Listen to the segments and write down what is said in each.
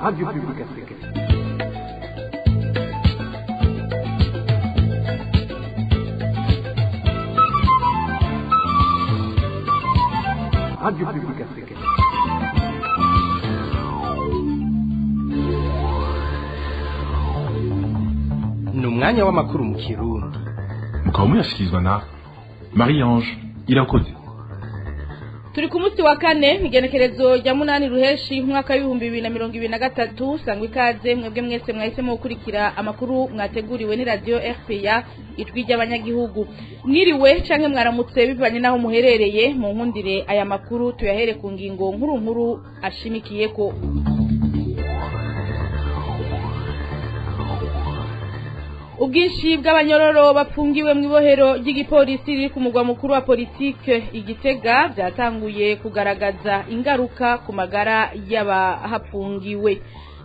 Radio Publique Africaine. Radio Publique Africaine. Ni umwanya w'amakuru mu Kirundi. Mukaba muyashyikirizwa na Marie Ange Irakoze. Turi ku munsi wa kane, igenekerezo rya 8 ruheshi umwaka w'2023. Sangwa ikaze mwebwe mwese mwahisemo gukurikira amakuru mwateguriwe ni Radio RPA, Ijwi ry'Abanyagihugu. Mwiriwe canke mwaramutse bivanye naho muherereye. Mu nkundire aya makuru tuyahere ku ngingo nkuru nkuru ashimikiyeko. Ubwinshi bw'abanyororo bapfungiwe mu ibohero ry'igipolisi riri ku mugwa mukuru wa politike Igitega byatanguye kugaragaza ingaruka ku magara y'abahapfungiwe.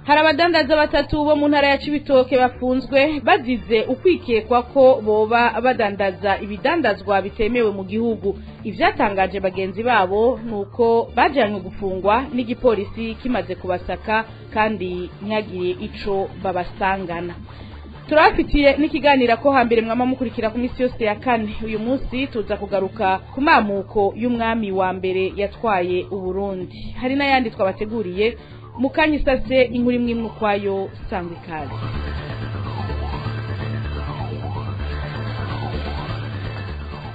Hari abadandaza batatu bo mu ntara ya Cibitoke bafunzwe bazize ukwikekwa ko boba badandaza ibidandazwa bitemewe mu gihugu. Ivyatangaje bagenzi babo nuko bajanywe gufungwa n'igipolisi kimaze kubasaka kandi ntihagire ico babasangana. Turafitiye n'ikiganira ko hambere mwama mukurikira ku misi yose ya kane. Uyu munsi tuza kugaruka ku mamuko y'umwami wa mbere yatwaye Uburundi. Hari n'ayandi twabateguriye mukanyisase inkuru imwe imwe ukwayo. Sangwa ikaze.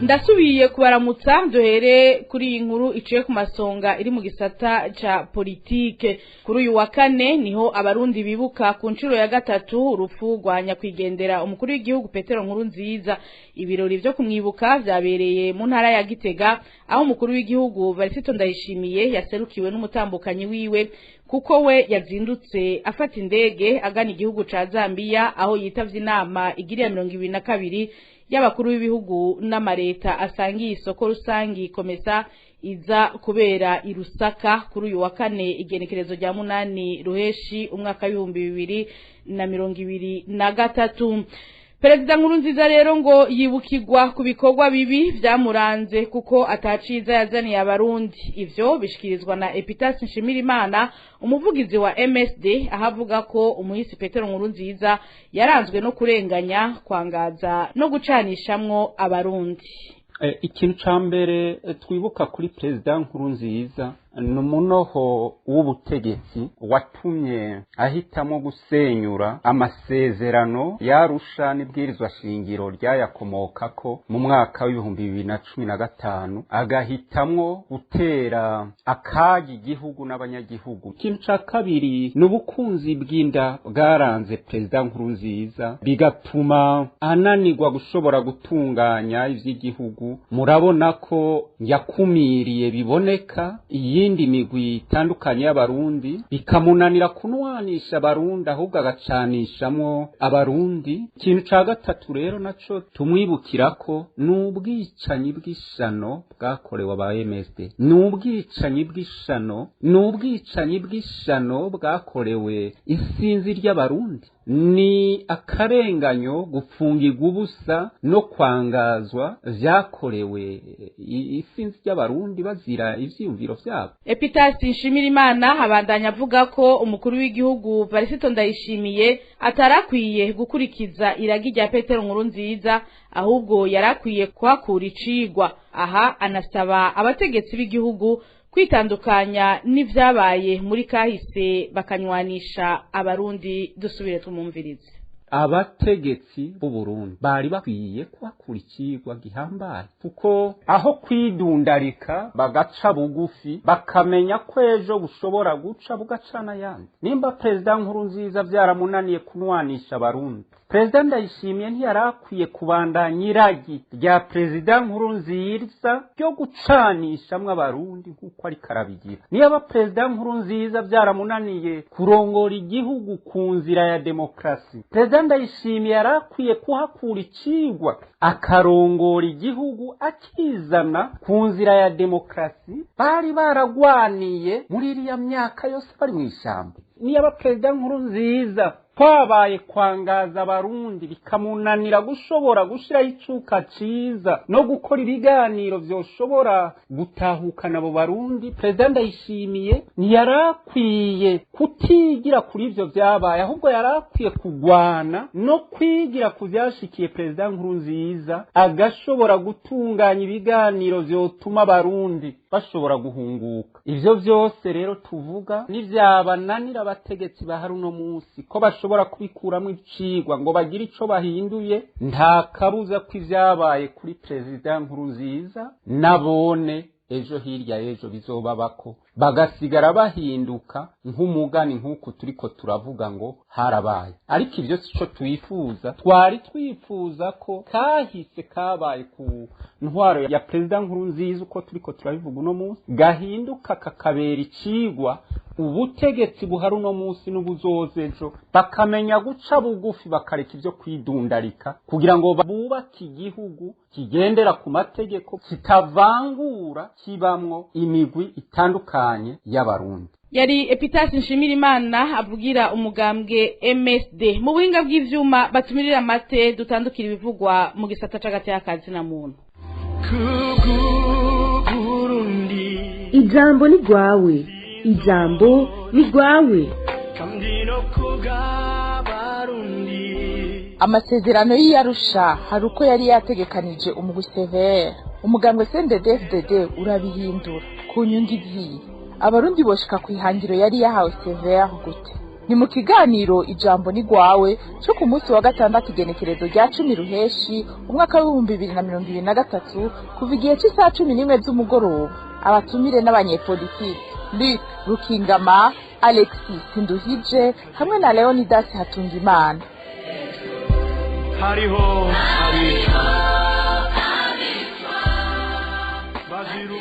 Ndasubiye kubaramutsa. Duhere kuri iyi nkuru iciye ku masonga iri mu gisata ca politike. Kuri uyu wa kane niho Abarundi bibuka ku nshuro ya gatatu urupfu rwa nyakwigendera umukuru w'igihugu Petero Nkurunziza. Ibirori vyo kumwibuka vyabereye mu ntara ya Gitega, aho umukuru w'igihugu Varisito Ndayishimiye yaserukiwe n'umutambukanyi wiwe, kuko we yazindutse afata indege agana igihugu ca Zambia, aho yitavye inama igiriya 22 y'abakuru b'ibihugu n'amareta asangiye isoko rusangi COMESA, iza kubera i Lusaka kuri uyu wa kane, igenekerezo rya 8 ruheshi umwaka w'2023. Perezida Nkurunziza rero ngo yibukirwa ku bikorwa bibi vyamuranze, kuko ataciza yazaniye Abarundi. Ivyo bishikirizwa na Epitasi Nshimirimana, umuvugizi wa MSD, ahavuga ko umuhisi Petero Nkurunziza yaranzwe no kurenganya, kwangaza no gucanishamwo Abarundi. Ikintu ca mbere twibuka kuri Perezida Nkurunziza ni umunoho w'ubutegetsi watumye ahitamo gusenyura amasezerano y'Arusha n'ibwirizwa shingiro ryayakomokako mu mwaka w'2015, agahitamwo gutera akaga igihugu n'abanyagihugu. Ikintu ca kabiri ni ubukunzi bw'inda bwaranze Perezida Nkurunziza, bigatuma ananirwa gushobora gutunganya ivy'igihugu. Murabona ko yakumiriye biboneka iyindi migwi itandukanye y'Abarundi, bikamunanira kunwanisha Abarundi, ahubwo agacanishamwo Abarundi. Ikintu ca gatatu rero naco tumwibukirako ni ubwicanyi bw'ishano bwakorewe aba MSD, ni ubwicanyi bw'ishano, ni ubwicanyi bw'ishano bwakorewe isinzi ry'Abarundi, ni akarenganyo, gufungirwa ubusa no kwangazwa vyakorewe isinzi ry'Abarundi bazira ivyiyumviro vyabo. Epitasi Nshimirimana abandanya avuga ko umukuru w'igihugu Varisito Ndayishimiye atarakwiye gukurikiza iragi rya Petero Nkurunziza, ahubwo yarakwiye kuhakura icigwa. Aha anasaba abategetsi b'igihugu kwitandukanya n'ivyabaye muri kahise, bakanywanisha Abarundi. Dusubire tumumvirize. Abategetsi b'Uburundi bari bakwiye kuhakura icigwa gihambaye, kuko aho kwidundarika bagaca bugufi, bakamenya ko ejo bushobora guca bugacana ayandi. Nimba Perezida Nkurunziza vyaramunaniye kunwanisha Abarundi, Perezida Ndayishimiye ntiyarakwiye kubandanya iragi rya Perezida Nkurunziza ryo gucanishamwo Abarundi nk'uko ariko arabigira. Niba Perezida Nkurunziza vyaramunaniye kurongora igihugu ku nzira ya demokarasi, Perezida Ndayishimiye yarakwiye kuhakura icigwa, akarongora igihugu akizana ku nzira ya demokarasi bari baragwaniye muri iriya myaka yose bari mw'ishamba. Niba Perezida Nkurunziza Kwabaye kwangaza abarundi bikamunanira gushobora gushiraho icuka ciza no gukora ibiganiro vyoshobora gutahukana abo barundi. Perezida Ndayishimiye ntiyarakwiye kutigira kuri ivyo vyabaye, ahubwo yarakwiye kugwana no kwigira ku vyashikiye Perezida Nkurunziza, agashobora gutunganya ibiganiro vyotuma abarundi bashobora guhunguka. Ivyo vyose rero tuvuga nivyabananira abategetsi bahari uno munsi ko bashobora kubikuramwo icigwa ngo bagire ico bahinduye, nta kabuza ko ivyabaye kuri Perezida Nkurunziza nabone ejo hirya y'ejo bizobabako, bagasigara bahinduka nk'umugani nk'uku turiko turavuga ngo harabaye. Ariko ivyo sico twifuza. Twari twifuza ko kahise kabaye ku ntwaro ya Perezida Nkurunziza, uko turiko turabivuga uno munsi, gahinduka kakabera icigwa ubutegetsi buhari uno munsi n'ubuzoza ejo, bakamenya guca bugufi, bakareka ivyo kwidundarika kugira ngo bubake igihugu kigendera ku mategeko, kitavangura, kibamwo imigwi itandukanye y'abarundi. Yari Epitasi Nshimirimana avugira umugambwe MSD. Mu buhinga bw'ivyuma batumirira amate, dutandukira ibivugwa mu gisata c'agateka na muntu. Ijambo ni rwawe, ijambo ni rwawe. Amasezerano y'Iyarusha hari uko yari yategekanije umugwi severe, umugambwe CNDD-FDD urabihindura ku nyungu iziye. Abarundi boshika ku ihangiro yari yahawe severe gute? Ni mu kiganiro Ijambo ni rwawe cyo ku munsi wa gatandatu, igenekerezo rya 10 Ruheshi umwaka w'2023, kuva igihe cy'isaha 11 z'umugoroba. Abatumire n'abanyepolitiki Luc Rukingama, Alexis Sinduhije hamwe na Leonidas Hatungimana. Hariho abicwa bazira.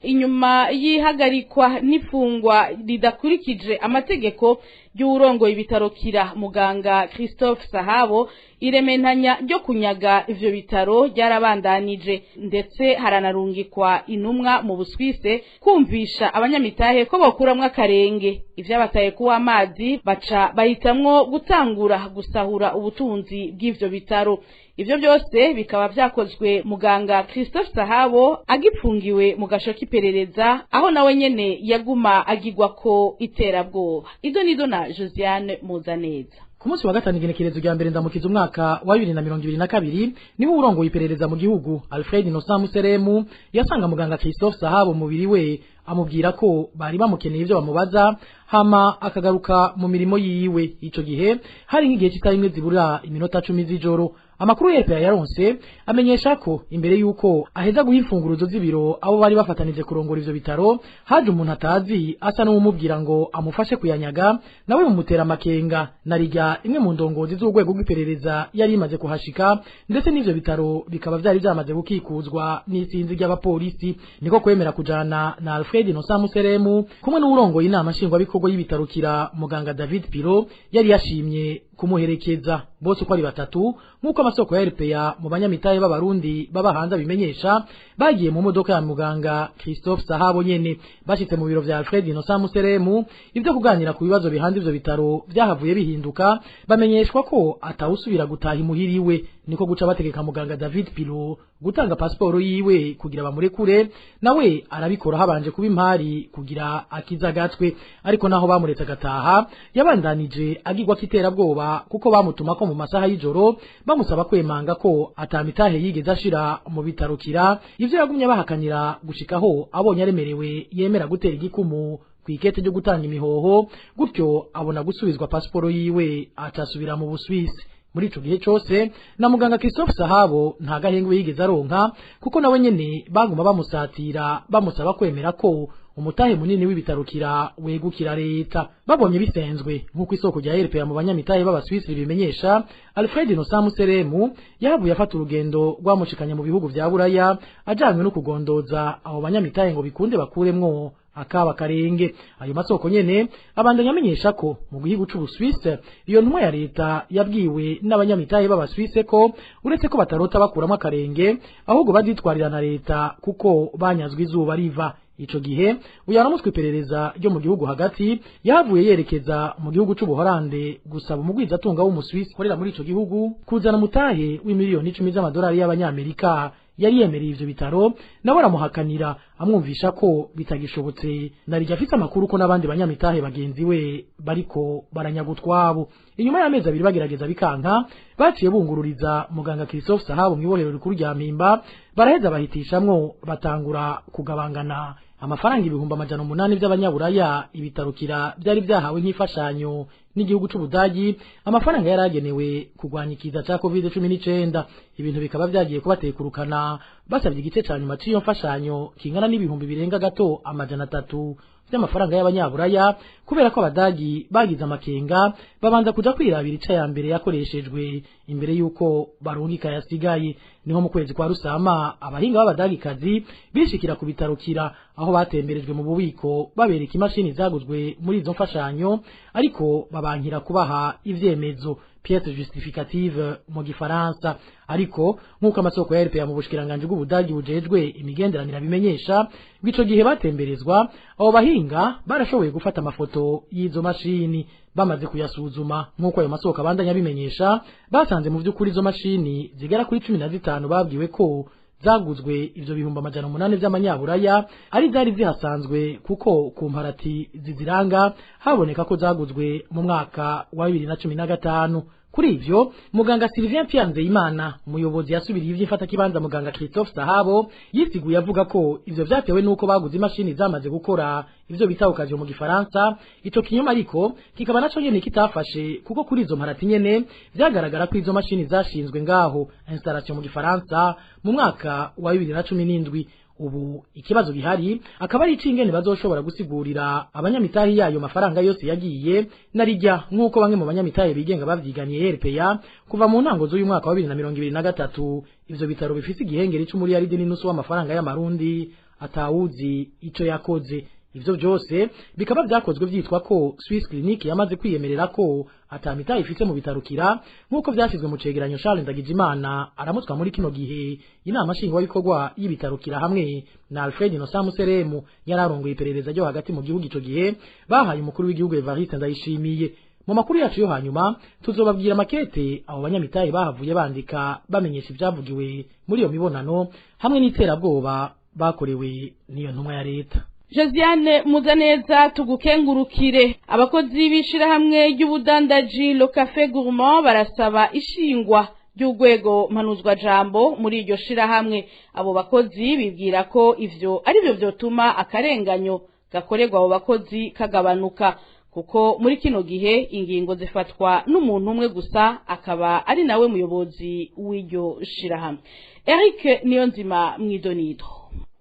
Inyuma y'ihagarikwa n'ifungwa ridakurikije amategeko y'uwurongoye ibitaro Kira, muganga Christophe Sahabo, irementanya ryo kunyaga ivyo bitaro ryarabandanije, ndetse haranarungikwa intumwa mu Buswise kumvisha abanyamitahe ko bokuramwo akarenge. Ivyabataye kuwa amazi, baca bahitamwo gutangura gusahura ubutunzi bw'ivyo bitaro. Ivyo byose bikaba vyakozwe muganga Christophe Sahabo agipfungiwe mu gasho k'iperereza, aho nawe nyene yaguma agigwa ko iterabwoba. Ido nido na Josiane Muzaneza. Ku munsi wa gatanu, igenekerezo rya 1 Ndamukiza umwaka wa 2022, niho urongoye iperereza mu gihugu Alfred Innocent Museremu yasanga muganga Christophe Sahabo mubiri we, amubwira ko bari bamukeneye ivyo bamubaza, hama akagaruka mu mirimo yiwe. Ico gihe hari nk'igihe cy'isaha 1 zibura iminota 10 z'ijoro. Amakuru y'EPA yaronse amenyesha ko imbere yuko aheza guha imfunguruzo z'ibiro abo bari bafatanije kurongora ivyo bitaro, haje umuntu atazi asa n'uwumubwira ngo amufashe kuyanyaga, nawe mumutera amakenga narirya imwe mu ndongozi z'urwego rw'iperereza yari imaze kuhashika, ndetse n'ivyo bitaro bikaba vyari vyamaze gukikuzwa n'isinzi ry'abapolisi. Niko kwemera kujana na Alfred Innocent Museremu kumwe n'uwurongoye inama nshingwabikorwa y'ibitaro Kira, muganga David Piro, yari yashimye kumuherekeza. Bose uko ari batatu, nk'uko amasoko ya RPA mu banyamitahe b'abarundi baba hanze abimenyesha, bagiye mu modoka ya muganga Christophe Sahabo nyene. Bashitse mu biro vya Alfred Innocent Museremu, ivyo kuganira ku bibazo bihanze ivyo bitaro vyahavuye bihinduka, bamenyeshwa ko atawusubira gutaha imuhiriwe. Niko guca bategeka muganga David Pilo gutanga pasiporo yiwe kugira bamurekure, nawe arabikora habanje kuba impari kugira akiza gatwe. Ariko naho bamuretse agataha, yabandanije agirwa kiterabwoba, kuko bamutuma ko mu masaha y'ijoro bamusaba kwemanga ko atamitahe yigeze ashira mu bitaro Kira. Ivyo yagumye bahakanira gushikaho abonye aremerewe yemera gutera igikumu kwikete ryo gutanga imihoho, gutyo abona gusubizwa pasiporo yiwe, atasubira mu Buswisi. Muri ico gihe cose na muganga Christophe Sahabo nta gahengwe yigeze aronka, kuko nawe nyene baguma bamusatira bamusaba kwemera ko umutahe munini w'ibitaro Kira wegukira leta. Babonye bisenzwe, nk'uko isoko rya RPA mu banyamitahe b'abaswisi bimenyesha, Alfred Innocent Museremu yahavuye afata urugendo rwamushikanye mu bihugu vya Buraya, ajanywe no kugondoza abo banyamitahe ngo bikunde bakuremwo akaba karenge. Ayo masoko nyene abandanya amenyesha ko mu gihugu c'Ubuswise iyo ntumwa ya leta yabwiwe n'abanyamitahe b'abaswise ko uretse ko batarota bakuramo akarenge, ahubwo bazitwarira na leta kuko banyazwe izuba riva. Ico gihe uyaramutse iperereza ryo mu gihugu hagati yavuye yerekeza mu gihugu c'Ubuholande gusaba umugwiza atunga w'umuswisi korera muri ico gihugu kuzana mutahe w'imiliyoni 10 z'amadolari y'abanyamerika yari yemereye ivyo bitaro, nawe aramuhakanira amwumvisha ko bitagishobotse. Narijya afite amakuru ko n'abandi banyamitahe bagenzi we bariko baranyagutwabo. Inyuma y'amezi abiri bagerageza bikanka, baciye bungururiza muganga Christophe Sahabo mw'ibohero rikuru rya Mpimba, baraheza bahitishamwo batangura kugabangana amafaranga 800,000 by'abanyaburaya ibitarukira byari byahawe nk'ifashanyo n'igihugu c'Ubudagi, amafaranga yaragenewe kugwanya ikiza ca COVID-19. Ibintu bikaba byagiye kubatekurukana, basabye igice ca nyuma c'iyo mfashanyo kingana n'ibihumbi birenga gato 300 by'amafaranga y'abanyaburaya, kubera ko abadagi bagize amakenga babanza kuja kwirabira ica ya mbere yakoreshejwe imbere yuko barungika yasigaye. Niho mu kwezi kwa Rusama abahinga b'abadagikazi bishikira ku bitarukira aho batemberejwe mu bubiko babereka imashini zaguzwe muri izo mfashanyo, ariko babankira kubaha ivyemezo pièce justificative mu gifaransa. Ariko nkuko amasoko ya RPA mu bushikiranganje bw'Ubudagi bujejwe imigenderanire bimenyesha, bw'ico gihe batemberezwa abo bahinga barashoboye gufata amafoto y'izo mashini. Bamaze kuyasuzuma nkuko ayo masoko abandanya bimenyesha, basanze mu vy'ukuri izo mashini zigera kuri 15 babwiwe ko zaguzwe ivyo 800,000 by'amanyaburaya ari zari zihasanzwe, kuko ku mparati ziziranga haboneka ko zaguzwe mu mwaka wa 2015. Kuri ivyo muganga Sylvain Pianzeyimana, umuyobozi yasubiriye ivy'imfata kibanza muganga Christophe Sahabo, yisiguye avuga ko ivyo vyatewe nuko baguze imashini zamaze gukora ivyo bita occasion mu gifaransa. Ico kinyoma ariko kikaba naco nyene kitafashe, kuko kuri izo mparati nyene vyagaragara ko izo mashini zashinzwe ngaho installation mu gifaransa mu mwaka wa 2017. Ubu ikibazo gihari akaba ari icingene bazoshobora gusigurira abanyamitahe yayo mafaranga yose yagiye narijya, nkuko bamwe mu banyamitahe bigenga bavyiganiye RPA kuva mu ntango z'uyu mwaka wa 2023. Ivyo bitaro bifise igihengeri c'umuriyaridi n'inusu w'amafaranga y'amarundi atawuzi ico yakoze. Ivyo byose bikaba vyakozwe vyitwa ko Swiss Clinic yamaze kwiyemerera ko atamitahe ifise mu bitarukira, nkuko vyashizwe mu cegeranyo Charles Ndagijimana aramutswa muri kino gihe inama nshingwabikorwa y'ibitarukira hamwe na Alfred Innocent Museremu yararongoye iperereza ryo hagati mu gihugu ico gihe bahaye umukuru w'igihugu Evariste Ndayishimiye. Mu makuru yacu yo hanyuma tuzobabwira makete abo banyamitahe bahavuye bandika bamenyesha ivyavugiwe muri iyo mibonano hamwe n'iterabwoba bakorewe n'iyo ntumwa ya leta. Josiane Muzaneza, tugukengurukire. Abakozi b'ishirahamwe ry'ubudandaji Le Café Gourmand barasaba ishingwa ry'urwego mpanuzwa jambo muri iryo shirahamwe. Abo bakozi bibwira ko ivyo ari byo vyotuma akarenganyo gakorerwa abo bakozi kagabanuka, kuko muri kino gihe ingingo zifatwa n'umuntu umwe gusa akaba ari nawe muyobozi w'iryo shirahamwe. Eric Niyonzima mwidonido.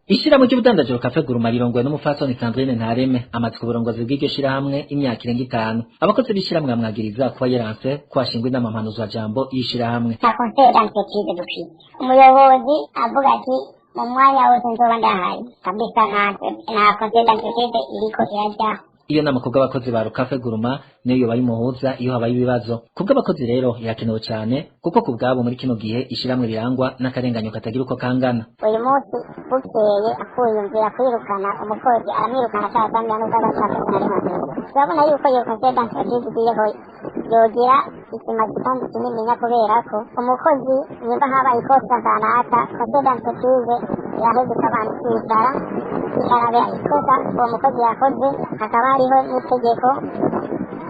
Ishirahamwe ry'ubudandaji Cafe Gourmand rirongowe n'umupfasoni Sandrine Ntareme amaze ku burongozi bw'iryo shirahamwe imyaka irenga 5. Abakozi b'ishirahamwe bamwagiriza kuba yaranse ko hashingwa inama mpanuzwajambo y'ishirahamwe. Nta conseil d'entreprise dufite. Umuyobozi avuga ati mu mwanya wose nzoba ndahari kabisa, nta conseil d'entreprise iriko irajyaho. Iyo nama kubw'abakozi ba Cafe Gourmand niyo yoba imuhuza iyo habaye ibibazo. Kubw'abakozi rero irakenewe cyane, kuko kubwabo muri kino gihe ishiramwe rirangwa n'akarenganyo katagira uko kangana. Uyu munsi bukeye akuyumvira kwirukana umukozi aramwirukana ashaka n'ubwo adashaka na rimwe. Turabona yuko iyo conseil d'entreprise igiyeho yogira ikimazi kandi kinininya, kubera ko umukozi nimba habaye ikosa kanaka conseil d'entreprise iraheza ikabanza kwicara ikaraba ikosa uwo mukozi yakoze, hakaba hariho n'itegeko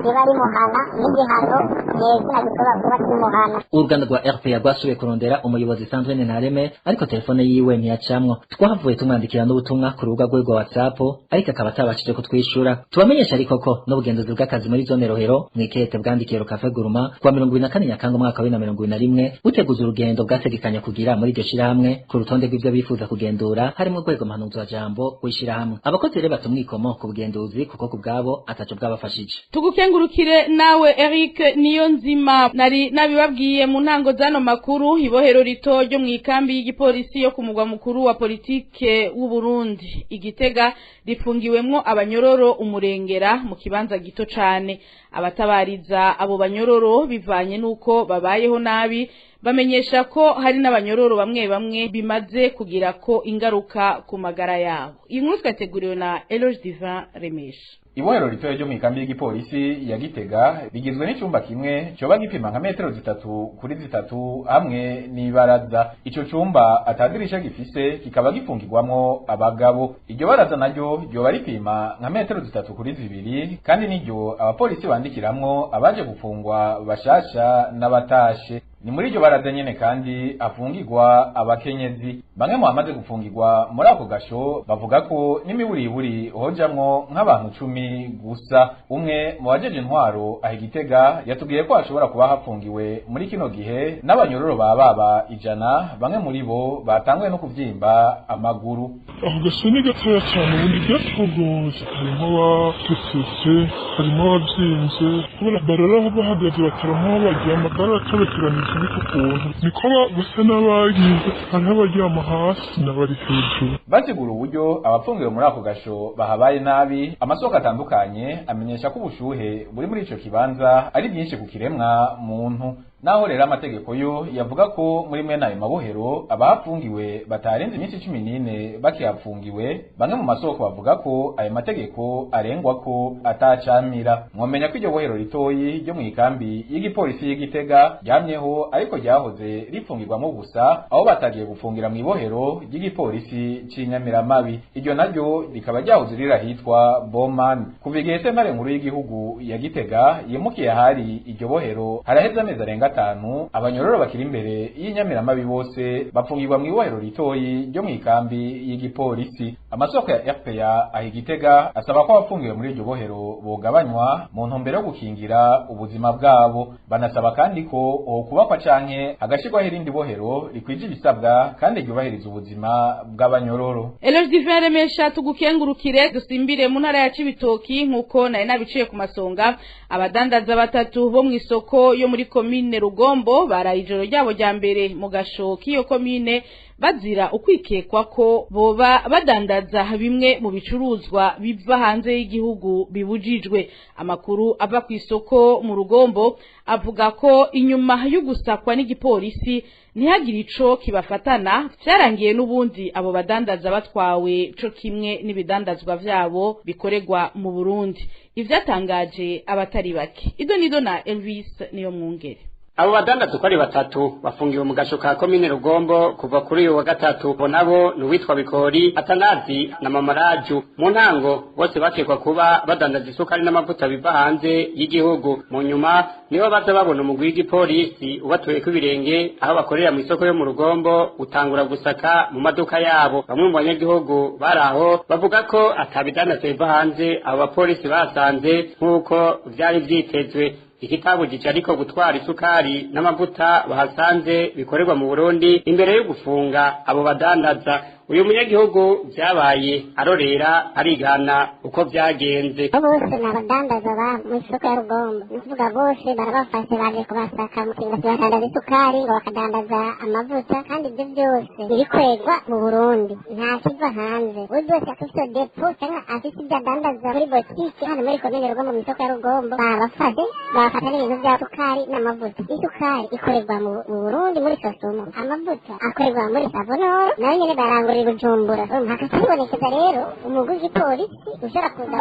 riba rimuhana n'igihano nyezina gishobora kuba kimuhana. Uruganda rwa RPA rwasubiye kurondera umuyobozi Sandrine Ntareme, ariko telefone yiwe ntiyacamwo. Twahavuye tumwandikira n'ubutumwa ku rubuga rwe rwa WhatsApp, ariko akaba atabashije kutwishura. Tubamenyesha ariko ko n'ubugenzuzi bw'akazi muri zone Rohero mw'ikete bwandikiye Cafe Gourmand kuwa 24 Nyakanga umwaka wa 2021 buteguza urugendo bwategekanya kugira muri iryo shirahamwe. Ku rutonde rw'ivyo bifuza kugendura harimo urwego mpanuzwajambo w'ishirahamwe. Abakozi rero batumwikomo ku bugenduzi kuko kubwabo ataco bwabafashije. Tugukengurukire nawe Eric Niyonzima. Nari nabibabwiye mu ntango zano makuru, ibohero rito ryo mu ikambi y'igipolisi yo ku mugwa mukuru wa politike w'u Burundi Igitega rifungiwemwo abanyororo umurengera mu kibanza gito cane. Abatabariza abo banyororo bivanye nuko babayeho nabi Bamenyesha ko hari n'abanyororo bamwe bamwe bimaze kugira ko ingaruka ku magara yabo. Inkuru twateguriwe na Eloge Divin Remesha. Ibohero ritoya ryo mw'ikambi y'igipolisi ya Gitega rigizwe n'icumba kimwe coba gipima nka metero 3 kuri 3 hamwe n'ibaraza. Ico cumba atadirisha gifise, kikaba gifungirwamwo abagabo. Iryo baraza naryo ryoba ripima nka metero 3 kuri 2, kandi niryo abapolisi bandikiramwo abaje gufungwa bashasha n'abatashe. Ni muri iryo baraza nyene kandi afungirwa abakenyezi. Bamwe mu bamaze gufungirwa muri ako gasho bavuga ko n'imiburiburi hojamwo nk'abantu 10 gusa. Umwe mu bajeje intwaro aho Igitega yatubwiye ko hashobora kuba hafungiwe muri kino gihe n'abanyororo baba 100, bamwe muri bo batanguye no kuvyimba amaguru. Ako gasho ni gatoya cane, ubundi gato gose, harimo abatesese, harimo abavyimbye, kubera barara bahagaze bataronka aho baryama, baratobekeranije ukuntu niko basa n'abagize, hariho abaryama hasi n'abari hejuru. Basigura uburyo abafungiwe muri ako gasho bahabaye nabi. Amasoko atandukanye amenyesha ko ubushuhe buri muri ico kibanza ari bwinshi ku kiremwa muntu. Naho rero amategeko yo yavuga ko muri mwene ayo mabohero abahafungiwe batarenze iminsi 14 bakihafungiwe, bamwe mu masoko bavuga ko ayo mategeko arengwa ko atacamira. Mwomenya ko iryo bohero ritoyi ryo mw'ikambi y'igipolisi y'Igitega ryamyeho, ariko ryahoze rifungirwamo gusa aho batagiye gufungira mw'ibohero ry'igipolisi c'Inyamiramabi. Iryo naryo rikaba ryahoze rirahitwa Boman. Kuva igihe sentare nkuru y'igihugu ya Gitega yimukiye ahari iryo bohero haraheze amezi arenga 5, abanyororo bakiri imbere y'Inyamiramabi bose bapfungirwa mw'ibohero ritoyi ryo mw'ikambi y'igipolisi. Amasoko ya RPA aho Igitega asaba ko abafungiwe muri iryo bohero bogabanywa mu ntumbero yo gukingira ubuzima bwabo. Banasaba kandi ko hokubakwa canke hagashirwaho irindi bohero rikwije ibisabwa kandi ryubahiriza ubuzima bw'abanyororo. Eloge Divin Remesha, tugukengurukire. Dusimbire mu ntara ya Cibitoki nkuko nari nabiciye ku masonga. Abadandaza batatu bo mw'isoko yo muri komine Rugombo baraye ijoro ryabo rya mbere mu gasho k'iyo komine bazira ukwikekwa ko boba badandaza bimwe mu bicuruzwa biva hanze y'igihugu bibujijwe. Amakuru ava ku isoko mu Rugombo avuga ko inyuma y'ugusakwa n'igipolisi ntihagire ico kibafatana, vyarangiye n'ubundi abo badandaza batwawe co kimwe n'ibidandazwa vyabo bikoregwa mu Burundi. Ivyatangaje abatari bake. Idonido na Elvis niyo mwungere. Abo badandaza uko ari batatu bafungiwe mu gasho ka komine Rugombo kuva kuri uyu wa gatatu. Bo nabo ni uwitwa Bikori, Atanazi na Mamaraju. Mu ntango bose bakekwa kuba badandaza isukari n'amavuta biva hanze y'igihugu. Mu nyuma niho baza babona umugwi w'igipolisi ubatuyeko ibirenge aho bakorera mu isoko yo mu Rugombo, utangura gusaka mu maduka yabo. Bamwe mu banyagihugu bari aho bavuga ko atabidandaza biva hanze abo bapolisi basanze nk'uko vyari vyitezwe. Ikitabujije ariko gutwara isukari n'amavuta bahasanze bikorerwa mu Burundi imbere yo gufunga abo badandaza. Uyu munyagihugu vyabaye arorera arigana uko vyagenze. Bose ni abadandaza ba mu isoko ya Rugombo, ni ukuvuga bose barabafashe baje kubasaka ngo badandaza isukari, ngo bakadandaza amavuta, kandi ibyo byose ibikorerwa mu Burundi, nta kiva hanze. Buri wese afise depo cyangwa afise ibyo adandaza muri botike hano muri komine Rugombo mu isoko ya Rugombo, babafashe babafata n'ibintu bya sukari n'amavuta. Isukari ikorerwa mu Burundi muri Sosumo, amavuta akorerwa muri Savonoro, nayo nyene barangurira Bujumbura. Hakakibonekeza rero umugwi w'igipolisi ushobora kuza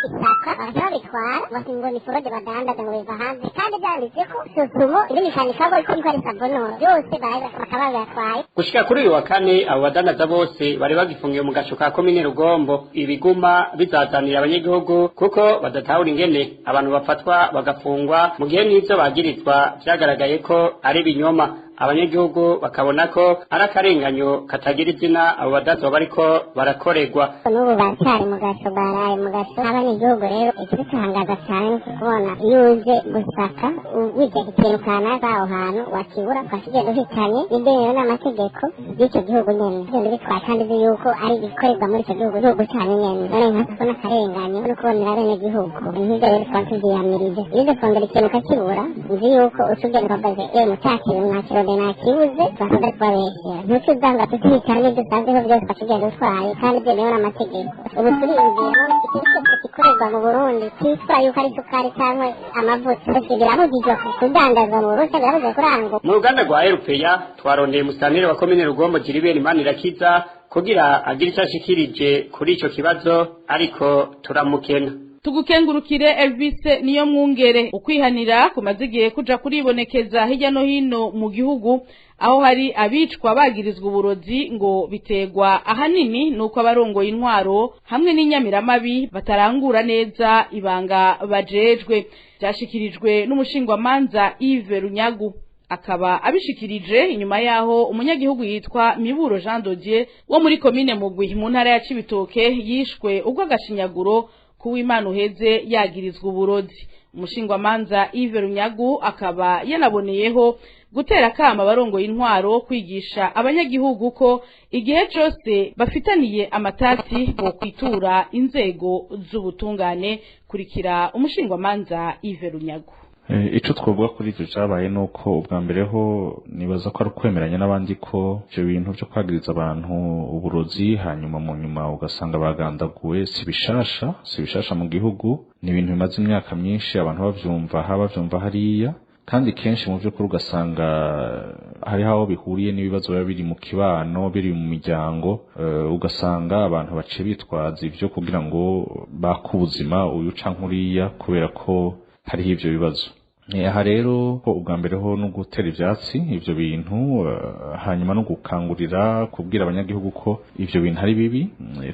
isaka bagaca babitwara ngo ni forode badandaza ngo biva hanze, kandi byanditse ko Sosumo ibimenyekanisha ko ariko ari Savonoro, byose bakaba babyatwaye. Gushika kuri uyu wa kane abo badandaza bose bari bagifungiwe mu gasho ka komine Rugombo. Ibiguma bizazanira abanyagihugu kuko badatahura ingene abantu bafatwa bagafungwa mu gihe n'ivyo bagirizwa vyagaragaye ko ari ibinyoma. Abanyagihugu bakabona ko ari akarenganyo katagira izina abo badandaza bariko barakorerwa. N'ubu baracyari mu gasho, baraye mu gasho. Abanyagihugu rero ikidutangaza cyane ni ukubona iyo uje gusaka witega ikintu kanaka aho hantu wakibura ukakigenda uhitanye n'ibyo n'amategeko y'icyo gihugu nyene, ugenda ubitwara kandi uzi yuko ari ibikorerwa muri icyo gihugu, igihugu cyanyu nyene. None nkako n'akarenganyo no kubonera abenegihugu nk'ibyo rero twaba tuvyiyamirije. Iyo uze kurondera ikintu ukakibura, nzi yuko uca ugenda ukavuga ewe mucakintu mwakirondeye. Mbere nakibuze bakunda kubabeshyera ntutuzanga tutihitana n'ibyo usanzeho byose ukagenda utwaye kandi byemewe n'amategeko. Ubu turiyumvira ikintu cyose gikorerwa mu Burundi cyitwa yuko ari isukari cyangwa amavuta birabujijwe kudandazwa mu Burundi, birabujijwe kurangwa. Mu ruganda rwa Erupeya twarondeye musitanteri wa komine Rugombo Jiriberi Manirakiza kugira agire icyo ashikirije kuri ico kibazo, ariko turamukena. Tugukengurukire Elvis niyo mwungere. Ukwihanira kumaze igihe kuja kuribonekeza hirya no hino mu gihugu, aho hari abicwa bagirizwa uburozi ngo bitegwa ahanini nuko abarongoye intwaro hamwe n'inyamiramabi batarangura neza ibanga bajejwe. Byashikirijwe n'umushingwamanza Yves Runyagu, akaba abishikirije inyuma yaho umunyagihugu yitwa Miburo Jean Dodier wo muri komine Mugwi mu ntara ya Cibitoke yishwe ubwo agashinyaguro kuw'Imana uheze yagirizwa uburozi. Umushingwamanza Yves Runyagu akaba yanaboneyeho gutera kama abarongoye intwaro kwigisha abanyagihugu ko igihe cyose bafitaniye amatati bo kwitura inzego z'ubutungane. Kurikira umushingwamanza Yves Runyagu. Ico twovuga kuri ivyo cabaye nuko ubwa mbere ho nibaza ko ari ukwemeranya n'abandi ko ivyo bintu vyo kwagiriza abantu uburozi hanyuma mu nyuma ugasanga bagandaguwe si bishasha mu gihugu, ni ibintu bimaze imyaka myinshi abantu bavyumva ha bavyumva hariya, kandi kenshi mu vy'ukuri ugasanga hariho aho bihuriye n'ibibazo biba biri mu kibano, biri mu miryango, ugasanga abantu baciye bitwaza ivyo kugira ngo bake ubuzima uyu canke uriya kubera ko hariho ivyo bibazo. Aha rero ko ubwa mbere ho no gutera ivyatsi ivyo bintu, hanyuma no gukangurira kubwira abanyagihugu ko ivyo bintu ari bibi,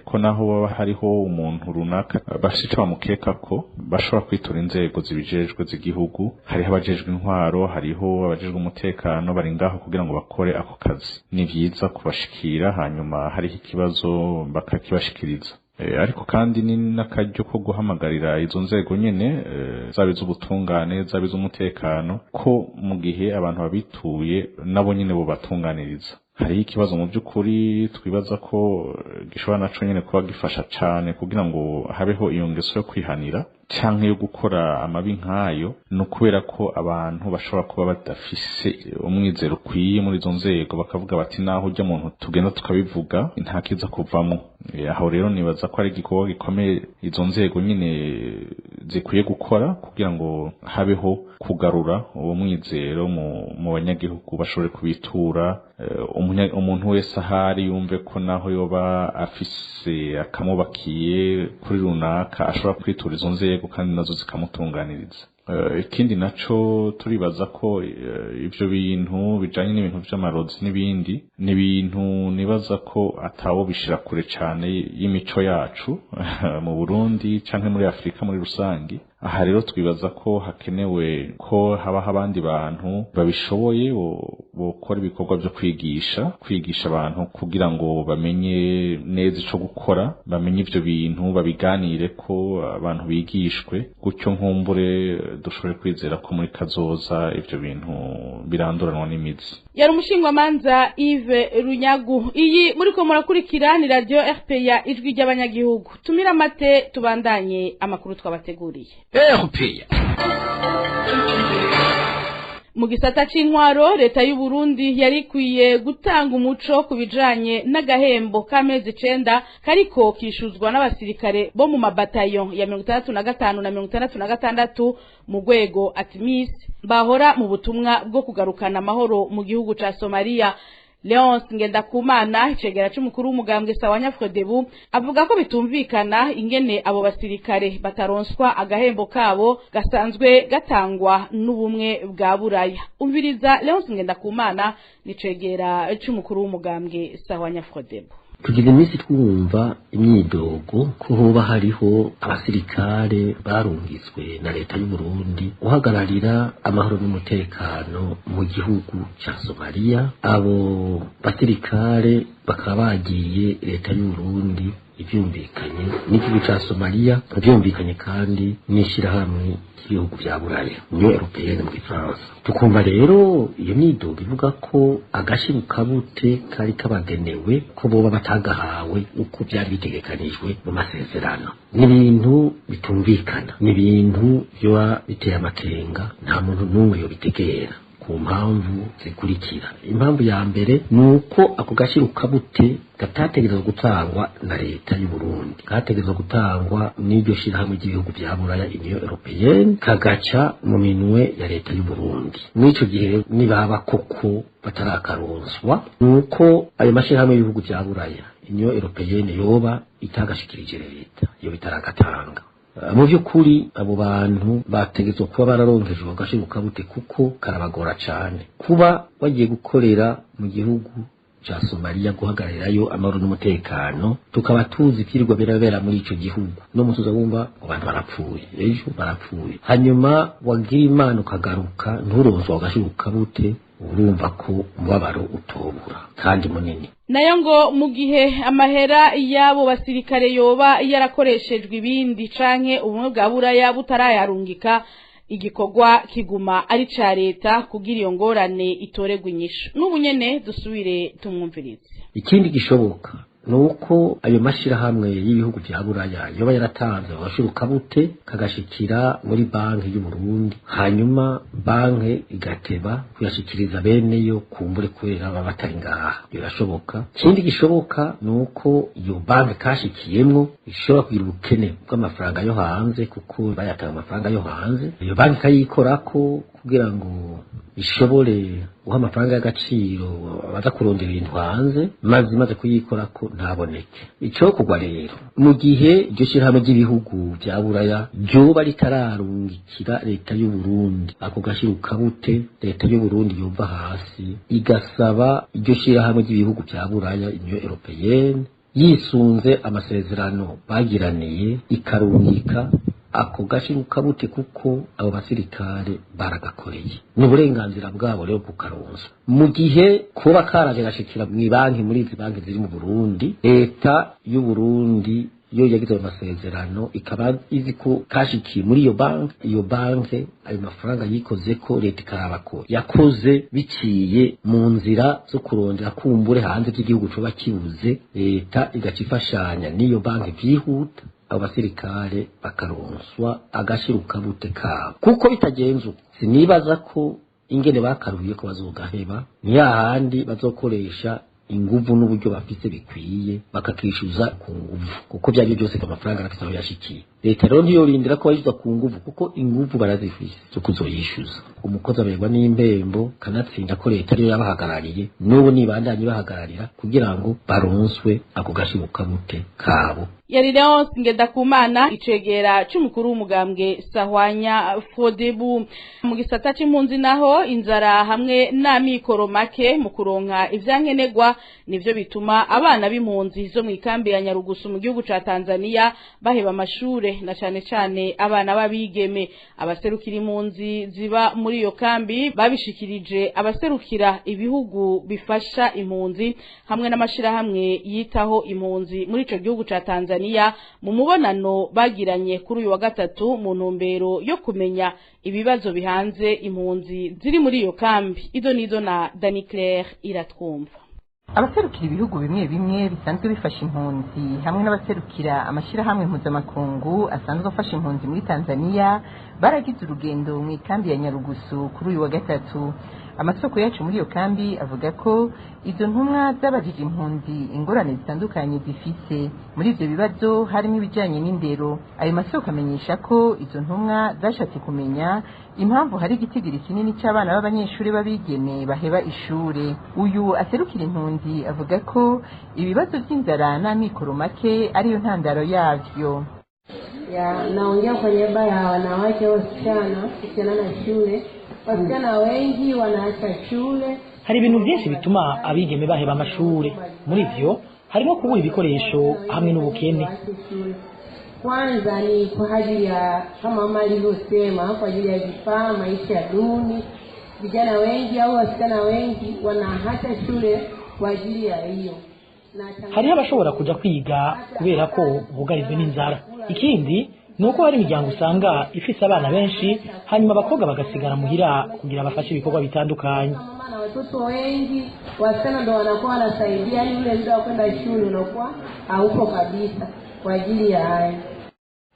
ko naho baba hariho umuntu runaka bafite ico bamukeka ko bashobora kwitura inzego zibijejwe z'igihugu. Hariho abajejwe intwaro, hariho abajejwe umutekano bari ngaho kugira ngo bakore ako kazi. Ni vyiza kubashikira, hanyuma hariho ikibazo bakakibashikiriza. Ariko kandi ni n'akaryo ko guhamagarira izo nzego nyene, zaba iz'ubutungane zaba iz'umutekano, ko mu gihe abantu babituye nabo nyene bo batunganiriza. Hariho ikibazo mu by'ukuri twibaza ko gishobora naco nyene kuba gifasha cane kugira ngo habeho iyo ngeso yo kwihanira canke yo gukora amabi nkayo, no kubera ko abantu bashobora kuba badafise umwizero ukwiye muri izo nzego, bakavuga bati naho ujya muntu tugenda tukabivuga nta kiza kuvamo. Aho rero nibaza ko ari igikorwa gikomeye izo nzego nyine zikwiye gukora kugira ngo habeho kugarura uwo mwizero mu banyagihugu, bashobore kubitura. Umuntu wese ahari yumve ko naho yoba afise akamubakiye kuri runaka ashobora kwitura izo nzego kandi nazo zikamutunganiriza. Ikindi naco turibaza ko ivyo bintu bijanye n'ibintu vy'amarozi n'ibindi ni ibintu nibaza ko atawo bishira kure cane y'imico yacu mu Burundi canke muri Afrika muri rusangi. Aha rero twibaza ko hakenewe ko habaho abandi bantu babishoboye bokora ibikorwa vyo kwigisha abantu kugira ngo bamenye neza ico gukora, bamenye ivyo bintu, babiganire ko abantu bigishwe gutyo, nkumbure dushobore kwizera ko muri kazoza ivyo bintu biranduranwa n'imizi. Yari umushingwamanza Yves Runyagu. Iyi muriko murakurikira ni radio RPA ijwi ry'abanyagihugu. Tumira amate tubandanye amakuru twabateguriye. RPA. Mu gisata c'intwaro, leta y'u Burundi yari ikwiye gutanga umuco ku bijanye n'agahembo k'amezi 9 kariko kishuzwa n'abasirikare bo mu mabatayo ya 65 na 66 mu rwego ATMIS bahora mu butumwa bwo kugarukana amahoro mu gihugu ca Somalia. Leonce Ngendakumana, icegera c'umukuru w'umugambwe Sawanya Frodebu, avuga ko bitumvikana ingene abo basirikare bataronswa agahembo kabo gasanzwe gatangwa n'ubumwe bwa Buraya. Umviriza Leonce Ngendakumana, nicegera c'umukuru w'umugambwe Sawanya Frodebu. Tugize iminsi twumva imyidogo ko hoba hariho abasirikare barungitswe na leta y'u Burundi guhagararira amahoro n'umutekano mu gihugu ca Somalia. Abo basirikare bakaba bagiye leta y'u Burundi ivyumvikanye n'igihugu ca Somalia, ivyumvikanye kandi n'ishirahamwe ry'ibihugu vya Buraya, Union Européenne mu Gifaransa. Tukumva rero iyo myidogo ivuga ko agashirukabute kari kabagenewe ko boba batagahawe uko vyari bitegekanijwe mu masezerano. Ni ibintu bitumvikana, ni ibintu vyoba biteye amakenga, nta muntu n'umwe yobitegera, ku mpamvu zikurikira. Impamvu ya mbere ni uko ako gashirukabute katategerezwa gutangwa na leta y'u Burundi, kategerezwa gutangwa n'iryo shirahamwe ry'ibihugu vya Buraya, Union Européenne, kagaca mu minwe ya leta y'u Burundi. Mw'ico gihe nibaba koko batarakaronswa, nuko ayo mashirahamwe y'ibihugu vya Buraya, Union Européenne, yoba itagashikirije leta, yo bitaragatanga. Mu by'ukuri abo bantu bategetswe kuba bararonkejwe agashirukabute kuko karabagora cane. Kuba bagiye gukorera mu gihugu ca Somalia guhagararirayo amahoro n'umutekano, tukaba tuzi ibyirirwa birabera muri ico gihugu, no mutuza wumva ngo abantu barapfuye, ejo barapfuye, hanyuma wagira Imana ukagaruka nturonswa agashirukabute, urumva ko umubabaro utobura kandi munini. Nayo ngo mu gihe amahera y'abo basirikare yoba yarakoreshejwe ibindi canke ubumwe bwa Buraya butarayarungika, igikorwa kiguma ari ca leta kugira iyo ngorane itoregwa inyishu. N'ubu nyene dusubire tumwumvirize. Ikindi gishoboka nuko ayo mashirahamwe y'ibihugu vya Buraya yoba yaratanze agashirukabute kagashikira muri banki y'u Burundi, hanyuma banki igateba kuyashikiriza bene yo kumbure kubera baba batari ngaha, birashoboka. Ikindi gishoboka nuko iyo banki kashikiyemwo ishobora kugira ubukene bw'amafaranga yo hanze, kuko bayatanga amafaranga yo hanze, iyo banki ikayikorako kugira ngo ishobore guha amafaranga y'agaciro abaza kurondera ibintu hanze, maze imaze kuyikorako ntaboneke. Icokorwa rero, mu gihe iryo shirahamwe ry'ibihugu vya Buraya ryoba ritararungikira leta y'u Burundi ako gashirukabute, leta y'u Burundi yova hasi igasaba iryo shirahamwe ry'ibihugu vya Buraya, Union Européenne, yisunze amasezerano bagiraniye, ikarungika ako gashirukabute kuko abo basirikare baragakoreye, ni uburenganzira bwabo rero kukaronsa. Mu gihe kuba karaje gashikira mu banki, muri izi banki ziri mu Burundi, leta y'u Burundi yo yagize ayo masezerano ikaba izi ko kashikiye muri iyo banki, iyo banki ayo mafaranga yikoze ko leta ikaraba ko yakoze biciye mu nzira zo kurondera kumbure hanze by'igihugu coba kibuze, leta igaca ifashanya n'iyo banki vyihuta, abo basirikare bakaronswa agashirukabute kabo. Kuko bitagenze uko, sinibaza ko ingene bakaruhiye ko bazogaheba, ni hahandi bazokoresha inguvu n'uburyo bafise bikwiye bakakishuza ku nguvu, kuko byari byose amafaranga arafise aho yashikiye. Leta rero ntiyorindira ko bayishyuza ku nguvu, kuko inguvu barazifise zo kuzoyishyuza. Umukozi aberwa n'impembo, kanatsinda ko leta ariyo yabahagarariye, n'ubu nibandanye bahagararira kugira ngo baronswe ako gashirukabute kabo. Yari Leonce Ngendakumana, icegera c'umukuru w'umugambwe Sahwanya Frodebu. Mu gisata c'impunzi naho, inzara hamwe n'amikoro make mu kuronka ivyankenerwa nivyo bituma abana b'impunzi zo mu ikambi ya Nyarugusu mu gihugu ca Tanzania baheba amashure, na cane cane abana b'abigeme. Abaserukira impunzi ziba muri iyo kambi babishikirije abaserukira ibihugu bifasha impunzi hamwe n'amashirahamwe yitaho impunzi muri ico gihugu ca Tanzania mu mubonano bagiranye kuri uyu wa gatatu, mu ntumbero yo kumenya ibibazo bihanze impunzi ziri muri iyo kambi. Ido nido na Dani Claire Iratwumva. Abaserukira ibihugu bimwe bimwe bisanzwe bifasha impunzi hamwe n'abaserukira amashyirahamwe mpuzamakungu asanzwe afasha impunzi muri Tanzania baragize urugendo mu ikambi ya Nyarugusu kuri uyu wa gatatu. Amasoko yacu muri iyo kambi avuga ko izo ntumwa zabajije impunzi ingorane zitandukanye zifise. Muri ivyo bibazo harimo ibijanye n'indero. Ayo masoko amenyesha ko izo ntumwa zashatse kumenya impamvu hari igitigiri kinini cy'abana b'abanyeshuri b'abigeme baheba ishure. Uyu aserukira impunzi avuga ko ibibazo by'inzara n'amikoro make ariyo ntandaro yavyo. Ya, naongea kwa niaba ya wanawake wasichana kuhusiana na shule. Wasichana wengi wanaacha shule. Hari ibintu byinshi bituma abigeme baheba amashure. Muri vyo harimo kubura ibikoresho hamwe n'ubukene. Kwanza ni kwa ajili ya kama mama alivyosema, kwa ajili ya vifaa, maisha duni. Vijana wengi au wasichana wengi wanaacha shule kwa ajili ya hiyo. Hariho abashobora kuja kwiga kubera ko bugarijwe n'inzara. Ikindi ni uko hari imiryango usanga ifise abana benshi, hanyuma abakobwa bagasigara muhira kugira bafashe ibikorwa bitandukanye. Mama na watoto wengi, wasichana ndo wanakuwa wanasaidia, yani ule muda wa kwenda shule unakuwa haupo kabisa kwa ajili ya haya.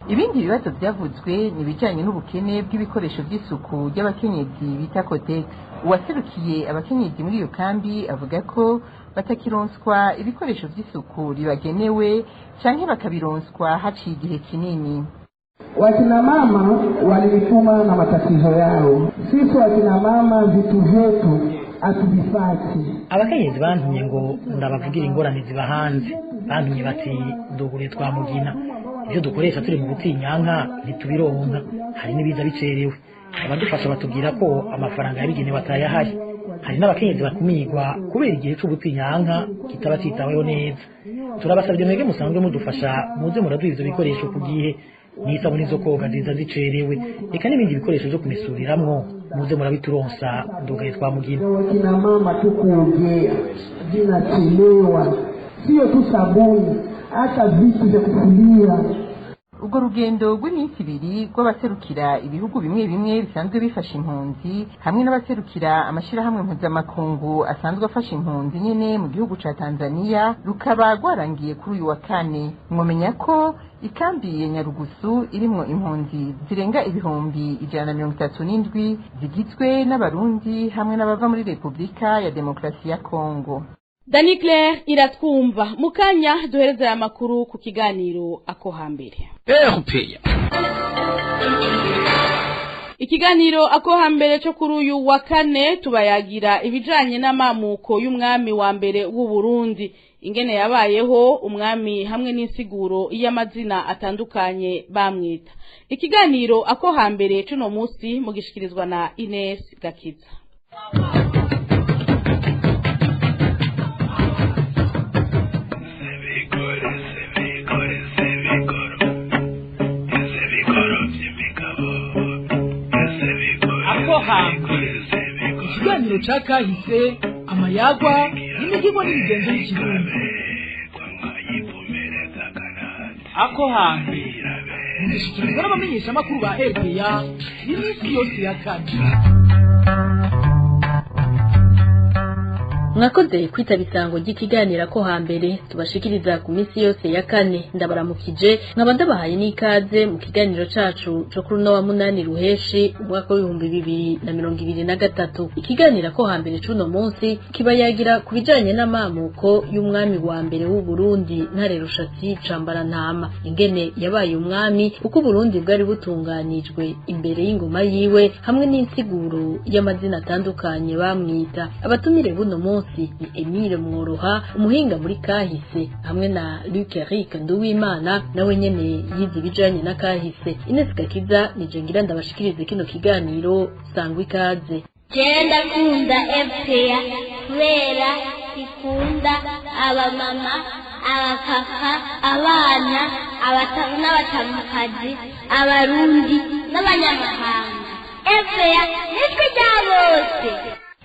Ibindi bibazo byavuzwe ni ibijyanye n'ubukene bw'ibikoresho by'isuku by'abakenyezi bita Kotex. Uwaserukiye abakenyezi muri iyo kambi avuga ko batakironswa ibikoresho by'isuku ribagenewe canke bakabironswa haciye igihe kinini. Wakina mama walinituma na matatizo yao. Sisi wakina mama vitu vyetu hatuvifati. Abakenyezi bantumye ngo ndabavugira ingorane ziba hanze, bantumye bati dugure twamugina ibyo dukoresha turi mu butinyanka ntitubironka, hari n'ibiza bicerewe. Abadufasha batubwira ko amafaranga yabigenewe atayahari. Hari n'abakenyezi bakumigwa kubera igihe c'ubutinyanka kitaba citaweho neza. Turabasabye mwebwe musanzwe mudufasha muze muraduha ivyo bikoresho ku gihe, n'isabuni zo koga ziza zicerewe, reka n'ibindi bikoresho vyo kumesuriramwo muze murabituronsa. Ndugaye twamugina. Wakina mama tukuogea zinachelewa, sio tu sabuni, hata vitu vya kufulia. Urwo rugendo rw'iminsi ibiri rw'abaserukira ibihugu bimwe bimwe bisanzwe bifasha impunzi hamwe n'abaserukira amashirahamwe mpuzamakungu asanzwe afasha impunzi nyene mu gihugu ca Tanzania rukaba rwarangiye kuri uyu wa kane. Mwomenya ko ikambi ya Nyarugusu irimwo impunzi zirenga 137,000 zigizwe n'Abarundi hamwe n'abava muri Republika ya Demokrasi ya Kongo. Dani Claire iratwumva mukanya duhereza aya makuru ku kiganiro ako hambere. RPA. Ikiganiro ako hambere cyo kuri uyu wa kane tubayagira ibijanye n'amamuko y'umwami wa mbere w'u Burundi, ingene yabayeho umwami hamwe n'insiguro y'amazina atandukanye bamwita. Ikiganiro ako hambere cuno munsi mugishikirizwa na Ines Gakiza. Ikiganiro ca kahise, amayagwa n'imigigo n'imigenzo y'ikirundi. Ako hambere mugishikirizwa n'abamenyeshamakuru ba RPA iminsi yose ya kane. Mwakoze kwitaba isango ry'ikiganiro ko hambere tubashikiriza ku minsi yose ya kane. Ndabaramukije nkaba ndabahaye n'ikaze mu kiganiro cacu co kuri uno wa 8 Ruheshi umwaka w'ibihumbi 2023. Ikiganiro ko hambere cuno munsi kibayagira ku bijanye n'amamuko y'umwami wa mbere w'u Burundi Ntare Rushatsi Cambarantama, ingene yabaye umwami, uko Burundi bwari butunganijwe imbere y'ingoma yiwe hamwe n'insiguro y'amazina atandukanye bamwita. Abatumire buno munsi ni Emile Mworoha, umuhinga muri kahise, hamwe na Luc Eric Nduwimana nawe nyene yize ibijanye na kahise. Ines Gakiza nije ngira ndabashikirize kino kiganiro. Sangwa ikaze. Jewe ndakunda FPA kubera ikunda abamama, abapapa, abana, abatamu n'abatamukazi, abarundi n'abanyamahanga. FPA nitwe rya bose.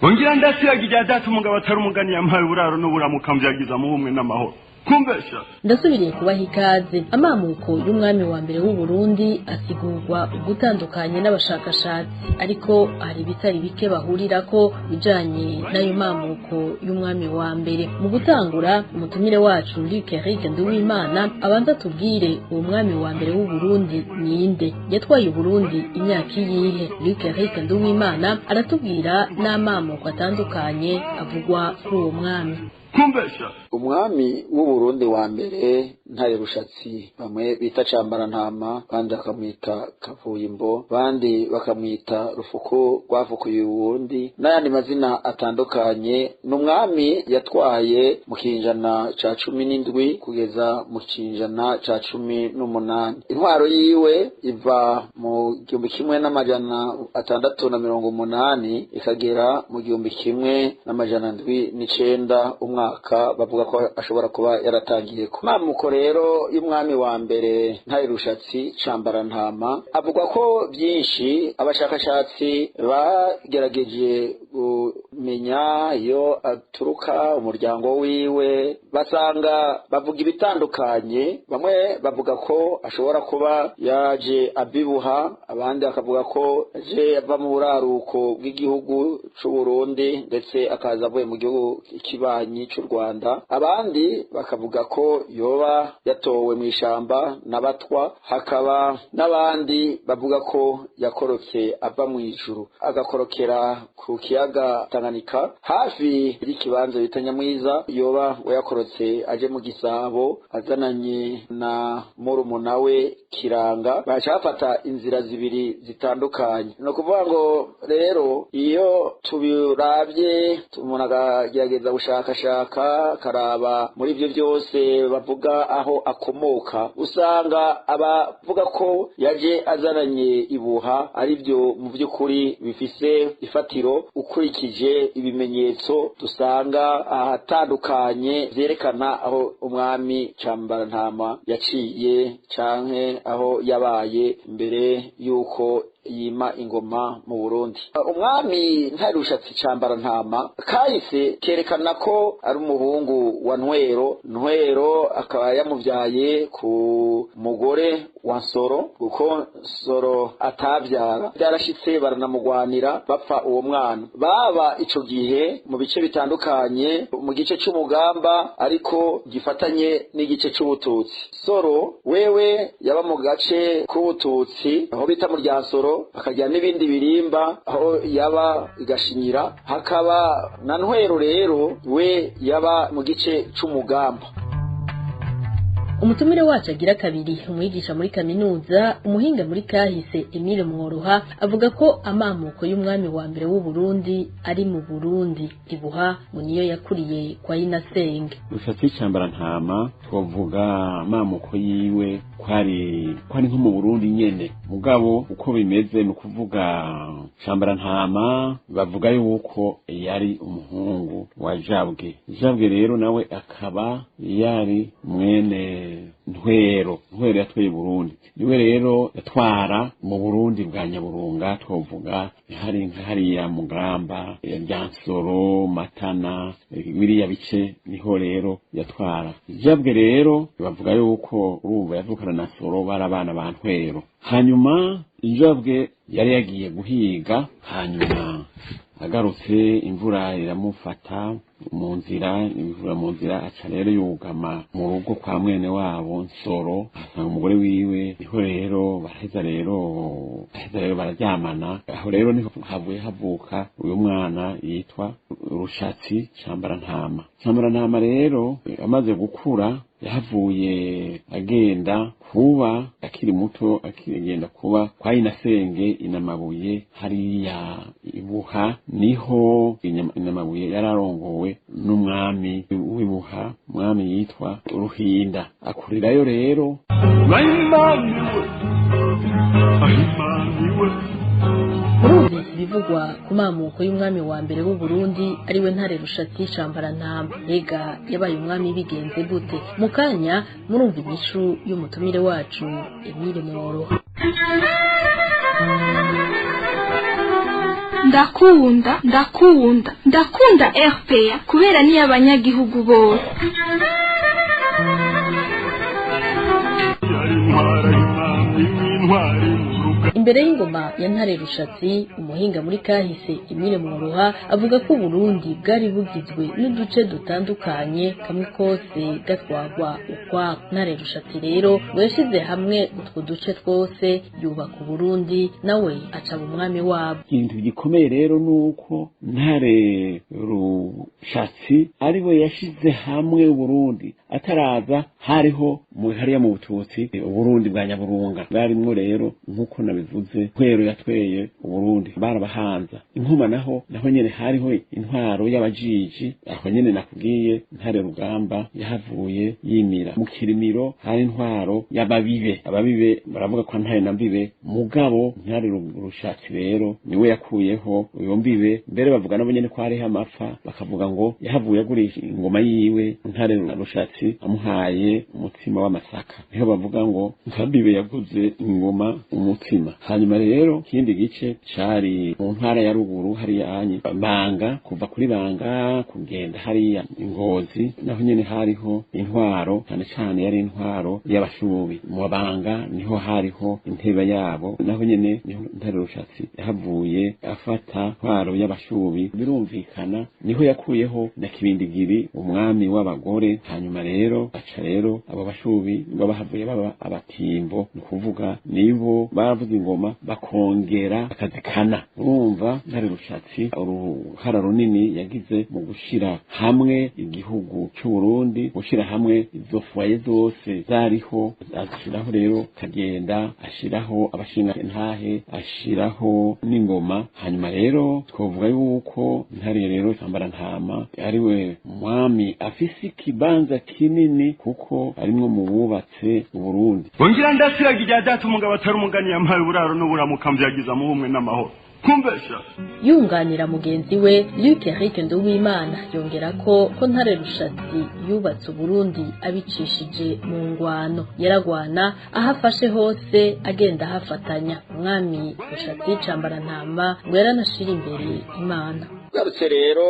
Ongera ndasiragira data umugabo atari umugani yampaye uburaro n'uburamuka mvyagiza mu bumwe n'amahoro. Kumbesha. Ndasubiriye kubaha ikaze. Amamuko y'umwami wa mbere w'u Burundi asigurwa ugutandukanye n'abashakashatsi, ariko hari bitari bike bahurirako bijanye n'ayo mamuko y'umwami wa mbere. Mu gutangura, umutumire wacu Luc Eric Nduwimana abanza tubwire uwo mwami wa mbere w'u Burundi ninde, yatwaye Burundi imyaka iyihe. Luc Eric Nduwimana aratubwira n'amamuko atandukanye avugwa kuri uwo mwami. Kumbesha. Umwami w'u Burundi wa mbere Ntare Rushatsi, bamwe bita Cambarantama, bandi bakamwita Kavuyimbo, bandi bakamwita Rufuku rwafukuye uwundi n'ayandi mazina atandukanye. Ni umwami yatwaye mu kinjana ca 17 kugeza mu kinjana ca 18. Intwaro yiwe iva mu 1680 ikagera mu 1709 umwaka bavuga ko ashobora kuba yaratangiye ku mamuko. Rero y'umwami wa mbere Ntare Rushatsi Cambarantama avuga ko byinshi abashakashatsi bagerageje kumenya iyo aturuka, umuryango wiwe, basanga bavuga ibitandukanye. Bamwe bavuga ko ashobora kuba yaje abibuha, abandi bakavuga ko aje ava mu buraruko bw'igihugu c'u Burundi, ndetse akaza avuye mu gihugu kibanyi c'u Rwanda. Abandi bakavuga ko yoba yatowe mu ishamba n'abatwa, hakaba n'abandi bavuga ko yakorotse ava mu ijuru agakorokera ku kiyaga Tanganyika hafi y'ikibanza bita Nyamwiza. Yoba yakorotse aje mu Gisabo azananye na murumuna we Kiranga, baca bafata inzira zibiri zitandukanye. Ni ukuvuga ngo rero iyo tubiravye umuntu akagerageza gushakashaka akaraba muri ivyo byose bavuga aho akomoka, usanga abavuga ko yaje azananye ibuha ari byo mu by'ukuri bifise ifatiro, ukurikije ibimenyetso dusanga ahatandukanye vyerekana aho umwami Cambarantama yaciye canke aho yabaye mbere yuko yima ingoma mu Burundi. Umwami Ntare Rushatsi Cambarantama kahise kerekana ko ari umuhungu wa Ntwero. Ntwero akaba yamuvyaye ku mugore wa Nsoro, kuko Nsoro atavyara. Byarashitse baranamugwanira bapfa uwo mwana. Baba ico gihe mu bice bitandukanye, mu gice c'umugamba ariko gifatanye n'igice c'ubututsi. Soro wewe yaba mu gace k'ubututsi aho bita mu rya Nsoro, akagira n'ibindi birimba aho yaba igashinyira. Hakaba na Ntwero rero we yaba mu gice c'umugamba. Umutumire wacu agira kabiri, umwigisha muri kaminuza, umuhinga muri kahise Emile Mworoha, avuga ko amamuko y'umwami wa mbere w'u Burundi ari mu Burundi ibuha, ngo niyo yakuriye kwa Inasenge. Rushatsi Cambarantama twavuga amamuko yiwe kwari nko mu Burundi nyene, mugabo uko bimeze ni kuvuga Cambarantama bavuga yuko yari umuhungu wa Jabwe. Jabwe rero nawe akaba yari mwene Ntwero. Ntwero yatwaye Burundi, niwe rero yatwara mu Burundi bwa Nyaburunga, twovuga hari nka hariya Mugamba, Ryansoro, Matana, biriya bice niho rero yatwara. Jabwe rero bavuga yuko urumva yavukana na Nsoro, bari abana ba Ntwero. Hanyuma Jabwe yari yagiye guhiga, hanyuma agarutse imvura iramufata mu nzira, imvura mu nzira, aca rero yugama mu rugo kwa mwene wabo Nsoro, asanga umugore wiwe. Niho rero baraheza rero bararyamana. Aho rero niho havuye havuka uyu mwana yitwa Rushatsi Cambarantama. Cambarantama rero amaze gukura yahavuye agenda kuba akiri muto, akigenda kuba kwa Inasenge Inamabuye hariya ibuha. Niho Inamabuye yararongowe n'umwami w'ibuha, umwami yitwa Ruhinda. Akurirayo rero. Murumvise ibivugwa ku mamuko y'umwami wa mbere w'u Burundi ariwe Ntare Rushatsi Cambarantama. Mbega yabaye umwami bigenze gute? Mu kanya murumva inyishu y'umutumire wacu Emile Mworoha. Ndakunda ndakunda ndakunda RPA kubera ni abanyagihugu bose. Imbere y'ingoma ya Ntare Rushatsi, umuhinga muri kahise Emile Mworoha avuga ko Burundi bwari bugizwe n'uduce dutandukanye, kamwe kose gatwagwa ukwako. Ntare Rushatsi rero ngo yashize hamwe utwo duce twose yubaka Burundi, nawe aca umwami wabo. Ikintu gikomeye rero nuko Ntare Rushatsi ari we yashize hamwe Burundi. Ataraza hariho mu hariya mu Bututsi Uburundi bwa Nyaburunga bwarimwo rero nkuko nabivuze Ntwero yatweye Uburundi barabahanza. Inkuma naho nyene hariho intwaro y'abajiji, aho nyene nakubwiye Ntare Rugamba yahavuye yimira. Mu Kirimiro hari intwaro y'ababibe, ababibe baravuga ko Ntare na Mbibe, mugabo Ntare Rushatsi rero niwe yakuyeho uyo Mbibe. Mbere bavuga nabo nyene ko hariho amapfa, bakavuga ngo yahavuye agurisha ingoma yiwe Ntare Rushatsi amuhaye umutsima w'amasaka. Niho bavuga ngo Mbibe yaguze ingoma umutsima. Hanyuma rero ikindi gice cari mu ntara ya ruguru hariya anye Banga, kuva kuri Banga kugenda hariya Ngozi, naho nyene hariho intwaro, cyane cyane yari intwaro y'abashubi. Mu Banga niho hariho intebe yabo, naho nyene niho Ntare Rushatsi yahavuye afata intwaro y'abashubi. Birumvikana niho yakuyeho na Kibindigiri, umwami w'abagore. Hanyuma rero aca rero abo bashubi ngo bahavuye baba abatimbo, ni ukuvuga nibo baravuza ingoma bakongera bakazikana. Urumva Ntare Rushatsi uruhara runini yagize mu gushira hamwe igihugu cy'u Burundi, gushira hamwe izo foyer zose zariho, azishiraho rero kagenda ashiraho abashinga ntahe, ashiraho n'ingoma. Hanyuma rero twovuga yuko Ntare rero Cambarantama ariwe mwami afise ikibanza kinini, kuko arimwo mu bubatse Burundi. Bongira ndasiraga irya data umugabo atari umugani yampaye uburaro n'uburamuka mvyagiza mu bumwe n'amahoro. Kumbesha. Yunganira mugenzi we Luc Eric Nduwimana yongera ko Ntare Rushatsi yubatse Uburundi abicishije mu ngwano. Yaragwana aho afashe hose agenda ahafatanya. Umwami Rushatsi Cambarantama ngo yaranashira imbere Imana. Garutse rero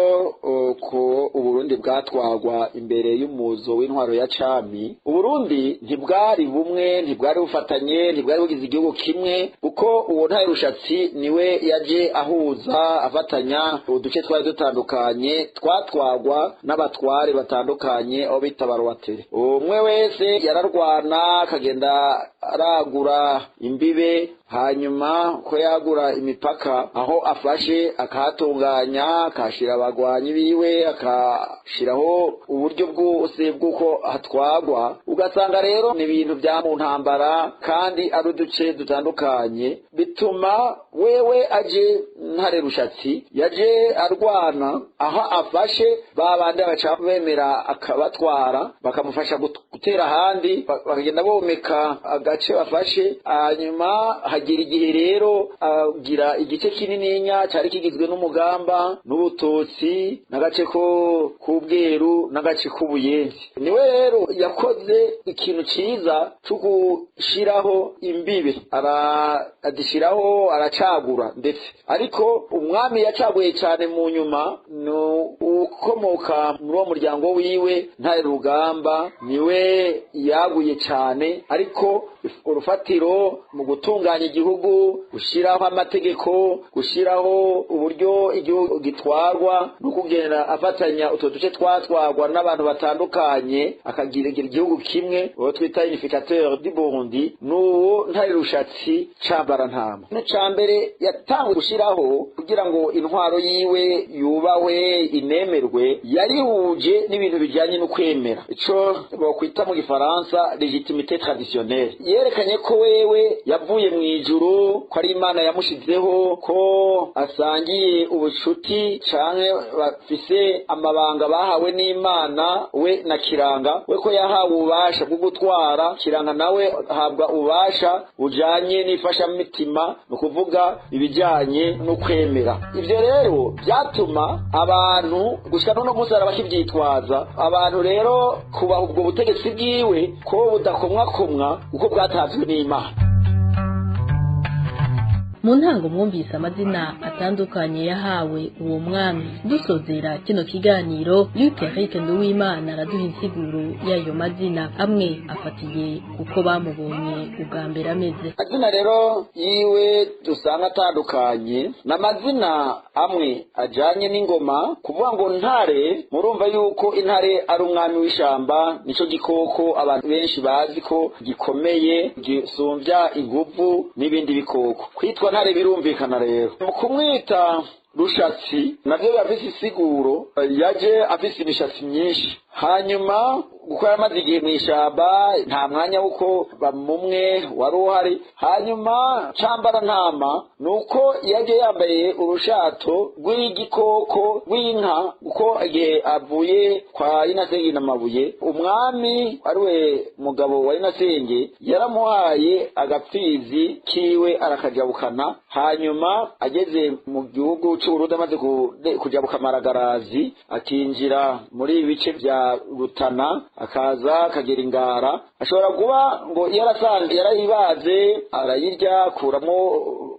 ko Uburundi bwatwagwa imbere y'umuzo w'intwaro ya cami, Uburundi ntibwari bumwe, ntibwari bufatanye, ntibwari bugize igihugu kimwe, kuko uwo Ntare Rushatsi niwe yaje ahuza afatanya uduce twari dutandukanye twatwagwa n'abatware batandukanye aho bita barowatere. Umwe wese yararwana akagenda aragura imbibe, hanyuma ko yagura imipaka aho afashe akahatunganya, akashira abagwanyi biwe, akashiraho uburyo bwose bw'uko hatwagwa. Ugasanga rero ni ibintu bya mu ntambara kandi ari uduce dutandukanye, bituma wewe aje Ntare Rushatsi yaje arwana aho afashe babandi baca bemera akabatwara, bakamufasha gutera ahandi, bakagenda bomeka agace bafashe. Hanyuma hagira igihe rero agira igice kinininya cyari kigizwe n'umugamba n'ubututsi n'agace ko k'ubweru n'agace k'ubuyenzi. Niwe rero yakoze ikintu ciza cyo gushiraho imbibe, aradishiraho aracagura ndetse. Ariko umwami yacaguye cyane mu nyuma ni ukomoka muri uwo muryango wiwe Ntare Rugamba, niwe yaguye cyane. Ariko urufatiro mu gutunganya igihugu, gushiraho amategeko, gushiraho uburyo igihugu gitwarwa no kugenda afatanya utwo duce twatwarwa n'abantu batandukanye akagira igihugu kimwe, uwo twita unificateur du Burundi, n'uwo Ntare Rushatsi Cambarantama. N'icambere yatanguye gushiraho kugira ngo intwaro yiwe yubahwe inemerwe, yarihuje n'ibintu bijyanye no kwemera, ico bokwita mu gifaransa légitimité traditionnelle. Yerekanye ko wewe yavuye mu ijuru, ko ari Imana yamushizeho, ko asangiye ubucuti canke bafise amabanga bahawe n'Imana we na Kiranga, we ko yahawe ububasha bwo gutwara. Kiranga nawe ahabwa ububasha bujanye n'ifashamutima, ni ukuvuga ibijanye no kwemera. Ivyo rero byatuma abantu gushika n'uno munsi barabakivyitwaza. Abantu rero kubaha ubwo butegetsi bwiwe ko budakomwakomwa kuko bwatanzwe n'Imana. Mu ntango mwumvise amazina atandukanye yahawe uwo mwami. Dusozera kino kiganiro, Luc Eric Nduwimana araduha insiguro y'ayo mazina, amwe afatiye kuko bamubonye ubwa mbere ameze. Amazina rero yiwe dusanga atandukanye, n'amazina amwe ajanye n'ingoma. Kuvuga ngo Ntare, murumva yuko intare ari umwami w'ishamba, nico gikoko abantu benshi bazi ko gikomeye, gisumvya inguvu n'ibindi bikoko. Kwitwa Ntare birumvikana rero. Mu kumwita Rushatsi navyo bafise isiguro, yaje afise imishatsi myinshi, hanyuma kuko yamaze igihe mw'ishamba nta mwanya wuko bamumwe wari uhari. Hanyuma Cambarantama nuko yaje yambaye urushato rw'igikoko rw'inka, kuko igihe avuye kwa Inasenge n'Amabuye, umwami ariwe mugabo wa Inasenge yaramuhaye agapfizi kiwe arakajabukana. Hanyuma ageze mu gihugu c'Uburundi amaze kujabuka Maragarazi, akinjira muri ibice vya Rutana, akaza akagera Ingara, ashobora kuba ngo yarasanze yarayibaze arayirya, akuramo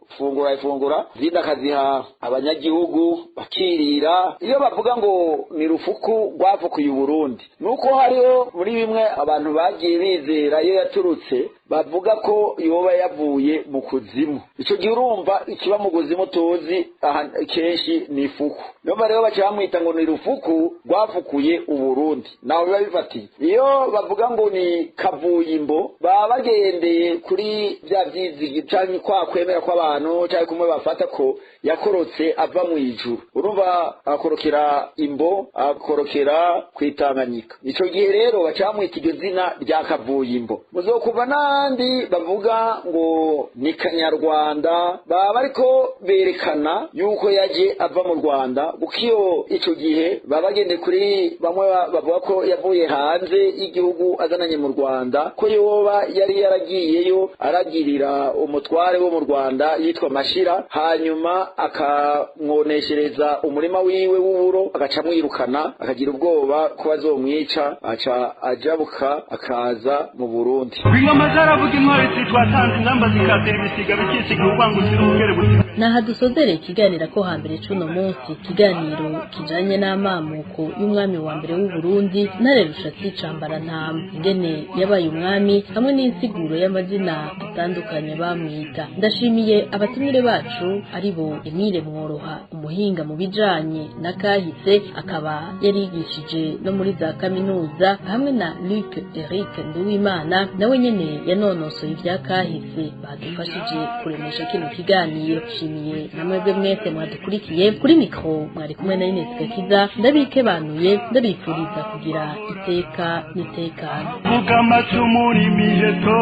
gufungura ifungura, izindi akaziha abanyagihugu bakirira. Iyo bavuga ngo ni rufuku rwafukuye Burundi, nuko hariho muri bimwe abantu bagiye bizera iyo yaturutse, bavuga ko yoba yavuye mu kuzimu. Ico gihe urumva ikiba mu kuzimu tuzi kenshi ni ifuku, niyo rero baca bamwita ngo ni rufuku rwafukuye Uburundi. Naho biba bifatiye. Iyo bavuga ngo ni kavuyimbo, baba bagendeye kuri bya vyizigi canke kwa kwemera kw'abantu, canke kumwe bafata ko yakorotse ava mu ijuru. Urumva akorokera imbo, akorokera kwitanganyika. Ico gihe rero baca bamwita iryo zina rya kavuyimbo. Muzokuva n'andi bavuga ngo ni kanyarwanda, baba bariko berekana yuko yaje ava mu Rwanda, kuko iyo ico gihe baba bagende kuri bamwe bavuga ko yavuye hanze y'igihugu azananye mu Rwanda, ko yoba yari yaragiyeyo aragirira umutware wo mu Rwanda yitwa Mashira, hanyuma akamwoneshereza umurima wiwe w'uburo, agaca amwirukana, akagira ubwoba ko bazomwica, aca ajabuka akaza mu Burundi. Ingoma zaravuga intwari zitwatanze ingamba zikazira ibisiga bikisiga ubangutse n'ubwere buti. Naha dusozereye ikiganiro ko hambere cuno munsi, ikiganiro kijanye n'amamuko y'umwami wa mbere w'u Burundi Ntare Rushatsi Cambarantama, ingene yabaye umwami hamwe n'insiguro y'amazina atandukanye bamwita. Ndashimiye abatumire bacu aribo Emile Mworoha, umuhinga mu bijanye na kahise, akaba yarigishije no muri za kaminuza, hamwe na Luc Eric Nduwimana nawe nyene yanonosoye ivya kahise, badufashije kuremesha kino kiganiro. Nshimiye namwebwe mwese mwadukurikiye. Kuri mikro mwari kumwe na Ines Gakiza, ndabikebanuye, ndabifuriza kugira iteka n'itekano. Vuga amacumu n'imiheto,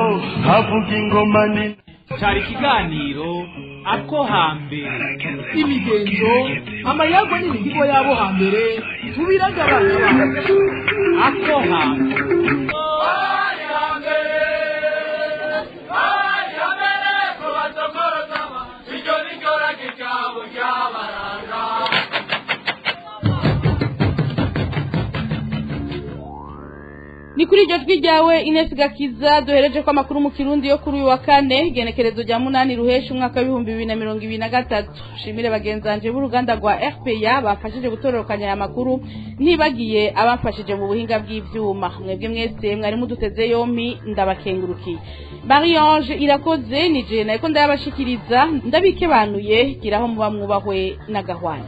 havuga ingoma nini. Cari ikiganiro ako hambere, imigenzo, amayago n'imihigo yabo hambere tubiragabana. Ako hambere. Ni kuri iryo jwi ryawe Ines Gakiza duhereje ko amakuru mu Kirundi yo kuri uyu wa kane, igenekerezo rya 8 ruhesha umwaka wa 2023. Shimire bagenzanje b'uruganda rwa RPA bafashije gutororokanya aya makuru, ntibagiye abamfashije mu buhinga bw'ivyuma. Mwebwe mwese mwari muduteze yompi, ndabakengurukiye. Marie Ange Irakoze nije nayiko ndabashikiriza, ndabikebanuye, giraho muba mwubahwe na gahwane.